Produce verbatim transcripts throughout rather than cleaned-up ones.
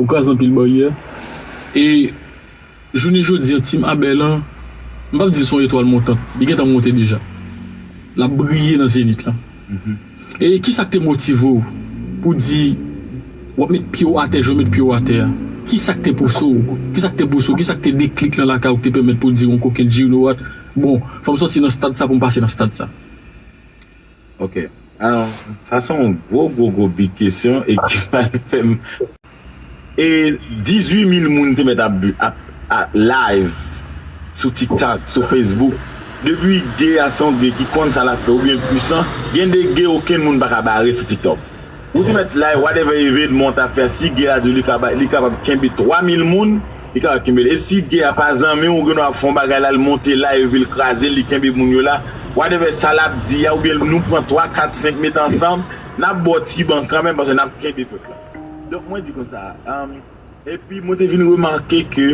Ou kraze anpil baryè. E jounen jodi an, Team Abel lan, m p ap di l se yon etwal montant. Li gentan monte deja. L ap briye nan zenit la. E kisa k te motive w pou di w ap met pye w atè, jan w met pye w atè a? Kisa k te pouse w? Kisa k te pouse w? Kisa k te deklik lan lakay ou ki te pèmèt pou w di yon kokenn, you know what? Bon, fò m sòti nan stad sa pou m pase nan stad sa. Ok. Alò, sa se yon gwo, gwo, gwo big kesyon e ki pral fè m. E dizuit mil moun te mèt ap, ap, ap live sou TikTok, sou Facebook. Depi gay a se yon gay ki konn sa l ap fè oubyen pwisan, gen de gay okenn moun pa ka bare sou TikTok. Ou te mèt live, whatever evenman w t ap fè, si gay la di w li ka bay, li kapab kenbe twa mil moun, li kapab kenbe l. E si gay a pa zanmi w, ou gen dwa ap fè yon bagay la, l monte live epi l kraze l, li kenbe moun yo la. Whatever sa l ap di a, oubyen nou pran twa, kat, senk met ansanm, n ap ba w ti ban kanmenm paske n ap kenbe pèp la. Donk, mwen di konsa, um, epi mwen te vin remake ke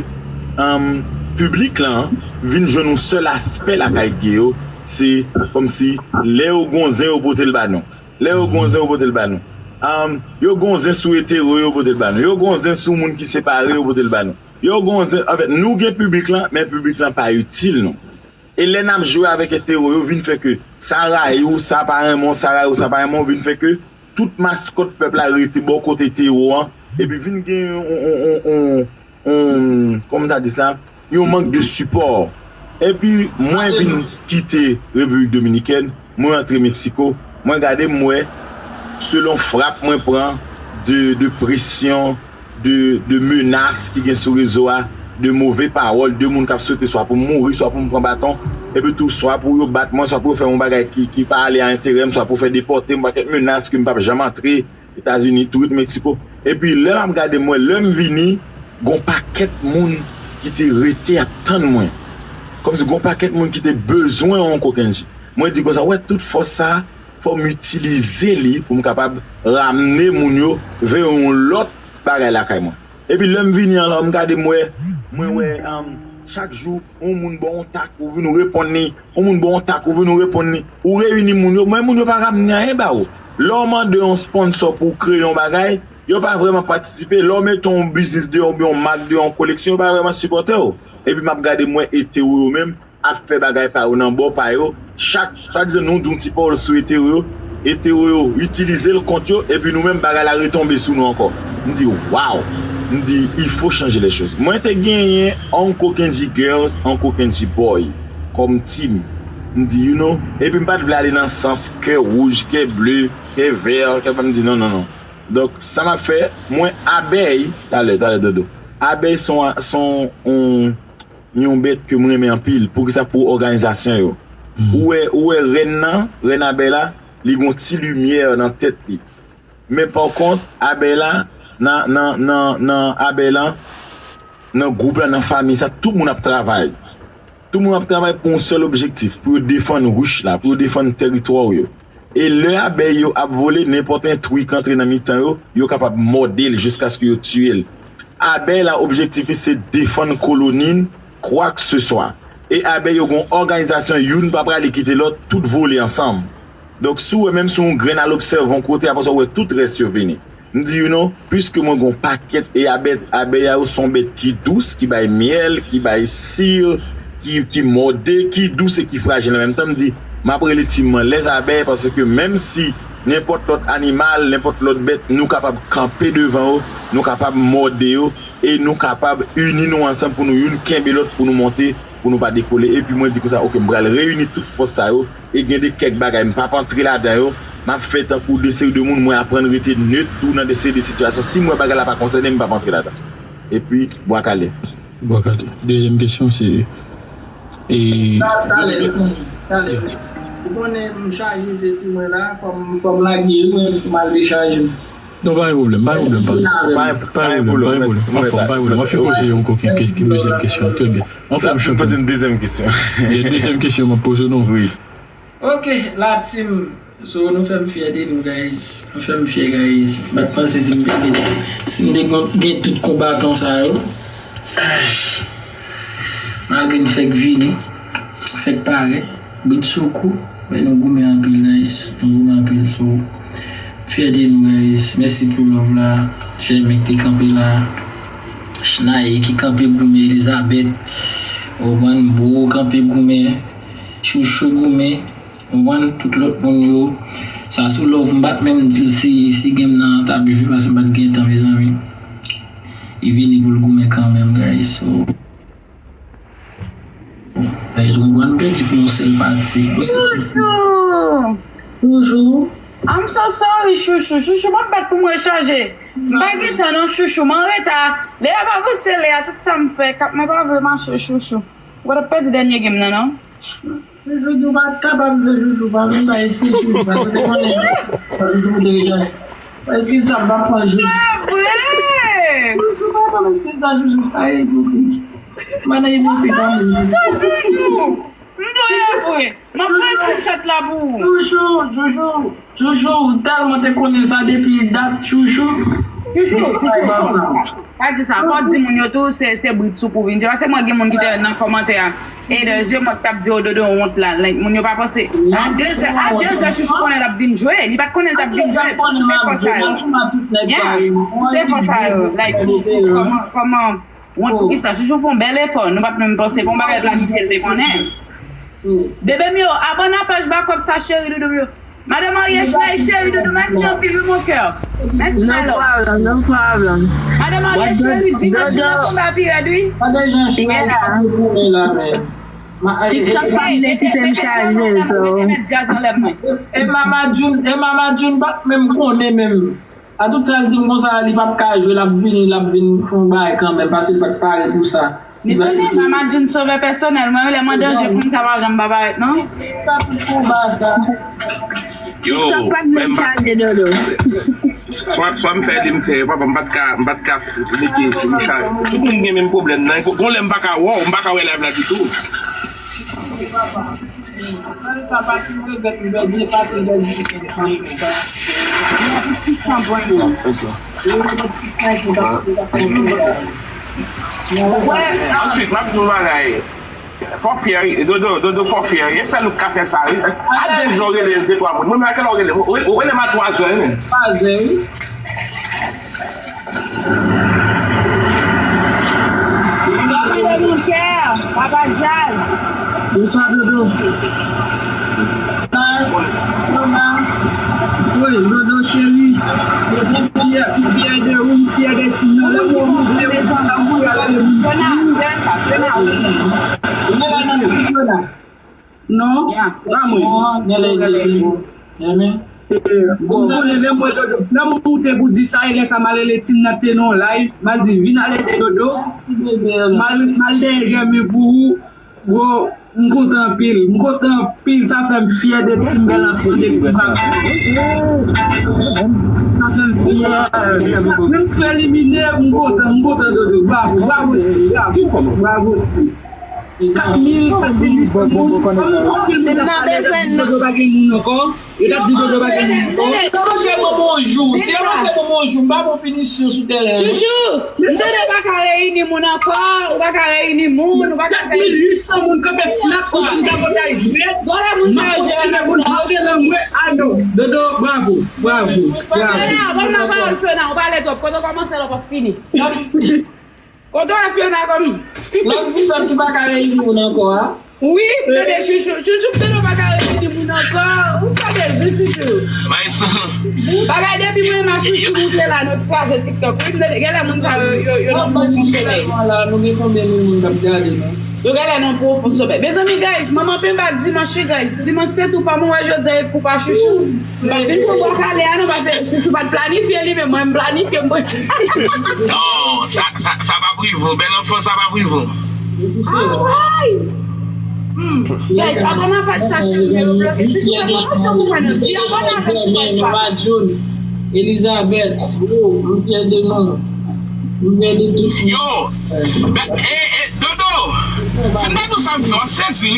um, piblik lan vin jwenn yon sèl aspè lakay gay yo, se kòmsi lè yo gon zen, yo pote l ba nou. Lè yo gon zen, yo pote l ba nou. Um, yo gon zen sou etero, yo pote l ba nou. Yo gon zen sou moun ki separe, yo pote l ba nou. Yo gon zen, anfèt, nou gen piblik lan, men piblik lan pa itil nou. E lè n ap jwe avèk etero yo, vin fè ke sa rayi w, sa pa renmen w, sa rayi w, sa pa renmen w, vin fè ke tout maskòt pèp la rete bò kote etero an, epi vin gen yon, yon, yon, yon, yon, kòman ta di sa, yon mank de sipò. Epi mwen vin kite Repiblik Dominikèn, mwen antre Meksiko, mwen gade m wè, selon frap mwen pran, de, de presyon, de, de menas ki gen sou rezo a, de move pawòl, de moun k ap swete swa pou m mouri, swa pou m pran baton, epi tou swa pou yo bat mwen, swa pou yo fè yon bagay ki, ki pa ale a enterè m, swa pou fè depòte m, pakèt menas ke m p ap janm antre Etazini, tou ret Meksiko. Epi lè m ap gade mwen, lè m vini, gon pakèt moun ki te rete ap tann mwen. Kòmsi gon pakèt moun ki te bezwen yon kokenn ji. Mwen di konsa, wè tout fòs sa, fò m itilize li pou m kapab ramne moun yo vè yon lòt bagay lakay mwen. Epi lè m vini an la, m gade m wè, mwen wè um, chak jou, yon moun ba w yon tak, ou vin ou reponn li, yon moun ba w yon tak, ou vin ou reponn li, ou reyini moun yo, men moun yo pa ramne anyen ba ou. Lè w mande yon sponsò pou w kreye yon bagay, yo pa vrèman patisipe. Lè w mete yon biznis deyò oubyen yon mak deyò, yon koleksyon, yo pa vrèman sipòte w. Epi m ap gade m wè etero yo menm, ap fè bagay pa yo nan bò pa yo. Chak, swadizan nou di yon ti pawòl sou etero yo, etero yo itilize l kont yo, epi nou menm bagay la retonbe sou nou ankò. M di, waw! M di, il faut changer les choses. Mwen te genyen Uncle Kenji Girls, Uncle Kenji Boy kòm team. M di, you know, epi m pa t vle ale nan sans kè wouj, kè ble, kè vè, kè, m di, non, non, non. Donk, sa m ap fè, mwen abèy, talè, talè, Dodo. Abèy se yon, se yon, yon bèt ke m renmen anpil. Poukisa? Pou òganizasyon yo. Ou wè, ou wè rèn nan, rèn abèy la, li gon ti limyè nan tèt li. Men pa kont, abèy la, nan, nan, nan, nan abèy la, nan gwoup la, nan fanmi sa, tout moun ap travay. Tout moun ap travay pou yon sèl objektif, pou yo defann ruch la, pou yo defann tèritwa w yo. E lè abèy yo ap vole, nenpòt entri k antre nan mitan yo, yo kapab mòde l jiskaske yo tiye l. Abèy la, objektif li se defann koloni n, kwakseswa. E abèy yo gon òganizasyon, youn pa prale kite lòt, tout vole ansanm. Donk, si w wè menm si yon grenn al obsève yon kote, apre sa w wè tout rès yo vini. M di, you know, piske mwen gon pakèt e abèy, abèy a yo se yon bèt ki dous, ki bay myèl, ki bay sir, ki, ki mòde, ki dous e ki frajil an menm tan. M di, m ap rele team mwen les abeilles, paske menm si nenpòt lòt animal, nenpòt lòt bèt, nou kapab kanpe devan yo, nou kapab mòde yo, e nou kapab ini nou ansanm pou nou youn kenbe lòt, pou nou monte, pou nou pa dekole. Epi mwen di konsa, oke, m pral reyini tout fòs sa yo, e gen de kèk bagay m p ap antre ladan yo, m ap fè tankou de seri de moun, mwen aprann rete net tou nan de seri de sitiyasyon. Si m wè bagay la pa konsène m, m p ap antre ladan. Epi, bwa kale. Bwa kale. Dezyèm kesyon se, e, Talè, talè, talè. Ou konnen m chaje sou mwen la, fò m, fò m lage, mwen, m al dechaje m. Non, pa gen pwoblèm, pa gen pwoblèm, pastè. Pa gen pwoblèm, pa gen pwoblèm. Anfòm, pa gen pwoblèm. M ap fè poze yon kokenn, dezyèm kesyon. Trè byen. Anfòm, Jean Claude. Dezyèm kesyon. Dezyèm kesyon, m ap poze nou. Wi. Ok, la team. So, nou fè m fyè de nou, guys. Nou fè m fyè, guys. M pa t panse si m te gen, si m te gen, gen tout konbatan sa yo. Malgre n fèk vini, fèk parèt, brit sou kou, men nou goumen anpil, guys. Nou goumen anpil, so, fyè de nou, guys. Mèsi pou love la. Jèmen ki te kanpe la, Chnaye ki kanpe goumen Elizabeth, ou konprann, Bro kanpe goumen, Chouchou goumen, ou konprann, tout lòt moun yo. Sa sou love, m pa t menm di l si, si game nan t ap jwe, paske m pa t gen tan, mezanmi. Li vini pou l goumen kanmenm, guys. So, guys, ou konprann, m pèdi pou yon sèl pati. Yon sèl pati. Chouchou! Chouchou! I'm so sorry, Chouchou. Chouchou, m ap bat pou m rechanje. M pa gen tan non, Chouchou. M anreta. Lè y ap avanse, lè a tout sa m fè. Kap mwen pa vle mache, Chouchou. Ou pa t ap pèdi dènye game nan, non? Chouchou di w pa t kapab jwe, Chouchou. Pa vin bay eskiz, Chouchou. Paske w te konnen Chouchou te rechanje. Eskiz sa, m pa pran Chouchou. Se vre! Chouchou, pa pran eskiz sa, Chouchou. Sa e ipokrit. Madan ipokrit, pa moun. Chouchou! M dwe avwe. M ap pran screenshot la pou ou. Chouchou, Chouchou, Chouchou, ou tèlman te konnen sa depi dat, Chouchou. Chouchou, Chouchou, pa di sa. Fò w di moun yo tou, se, se brit soup ou vin jwe. Paske mwen gen moun ki te nan kòmantè a. Haters yo, mwen t ap di yo Dodo wont la. Like, moun yo pa panse. A de zè, a de zè, Chouchou konnen l ap vin jwe. Li pa t konnen l t ap vin jwe. Tout efò sa yo. Yeah. Tout efò sa yo. Like, Chouchou, kòman, kòman, wont pou kisa? Chouchou fè yon bèl efò. Nou pa t menm panse. Bon bagay planifye l te konnen. Bebe m yo, abòne a paj Bakòp sa, cheri doudou m yo. Madan Maryè Chnay, cheri doudou, mèsi anpil, wi, mon cœur. Mèsi, my love. No problem, no problem. Madan Maryè cheri, dimanch nan konba pi rèd, wi. Gade jan Chnay ap goumen la, men. TikTok pa vle kite m chaje, so. Mete, mete djaz anlè mwen. E, e Mama June, e Mama June pa t menm konnen menm. A tout sa l di m konsa, li p ap ka jwe, l ap vini, l ap vin fè yon bagay kanmenm, paske l pa t pare pou sa. Mezanmi, Mama June sovè pèsonèl mwen, wi, lè m an danje, fanm sa pa janm pa parèt, non. Yo, TikTok pa t menm chaje, Dodo. Swa, swa m fè li, m fè, papa, m pa t ka, m pa t ka mete sou m chaje. Tout moun gen menm pwoblèm nan. Gon lè m pa ka wè w, m pa ka wè live la ditou. Sa pati m regrèt m pèdi e pati m pèdi. Answit, m ap di yon bagay. Fò fyè, wi. Dodo, Dodo, fò fyè, wi. E sèl ou k ka fè sa, wi. A de zè w rele de twa moun. Mwen menm, a kèlè w rele m? Ou, ou rele m a twa zè, wi, men. Twa zè, wi. Bonsoir, Dodo. Wi, Dodo cheri. M fyè, m fyè de ou, m fyè de timoun. Lè mwen monte, m sa mouri avèk moun. Non, pa mwen. Bon, ou konnen lè mwen, lè m moute pou di sa, e lè sa m al rele Tim nan te nan yon live, m al di, "Vin al ede Dodo." M al, m al dèyè jèmen pou ou. Bro, m kontan anpil. M kontan anpil. Sa fè m fyè de Tim, bèl anfan de Tim. Sa fè m fyè. Menm si w elimine, m kontan, m kontan, Dodo. Bravo, bravo, Tim. Bravo, bravo, Tim. Kat mil, kat mil uit san moun. Kòm anpil moun ap pale, yo t ap di Dodo pa gen moun ankò. Yo t ap di Dodo pa gen moun ankò. Yo pa fè mwen bonjou. Si yo pa fè mwen bonjou, m pa bon pinisyon sou tèren an, non. Chouchou, Dodo pa ka reyini moun ankò, ou pa ka reyini moun, ou pa ka fè. Kat mil uit san moun kanpe flat, ou di m ta konn al jwe. Gade moun sa yo jere nan moun nan. M ap pale nan mwen, a non. Dodo, bravo, bravo, bravo. Fena, ban m nan pawòl Fena, ou pale twòp, kote w kòmanse la, w p ap fini. Kote w wè Fiona kòm? L ap di pèp ki pa ka reyini moun ankò a. Wi, m tande Chouchou. Chouchou, m tande w pa ka reyini moun ankò. Ou tande di Chouchou. Bagay depi mwen e ma Chouchou moute la, nou t kraze TikTok. Wi, m tande, genlè moun sa yo, yo, yo nan pwofon somèy. La, nou gen konbyen mil moun k ap gade nou? Yo genlè nan pwofon somèy. Mezanmi, guys, manman penba dimanch, wi, guys. Dimanch se tou pa mwen wè jodi a e kou pa Chouchou. M pa vin pran bwa kale a non, paske Chouchou pa t planifye li, men mwen m planifye m. Non, sa, sa, sa p ap rive w. Bèl anfan, sa p ap rive w. Alright. Hmm. Guys, abòne a paj sa, cheri, men yo bloke. Chouchou fè pwomosyon pou mwen, non. Di abòne a paj sa. Mama June, Elizabeth, bro, m fyè de nou. M fyè de tout. Yo, e, e, Dodo, si m ta di w sa m fè, w ap sezi.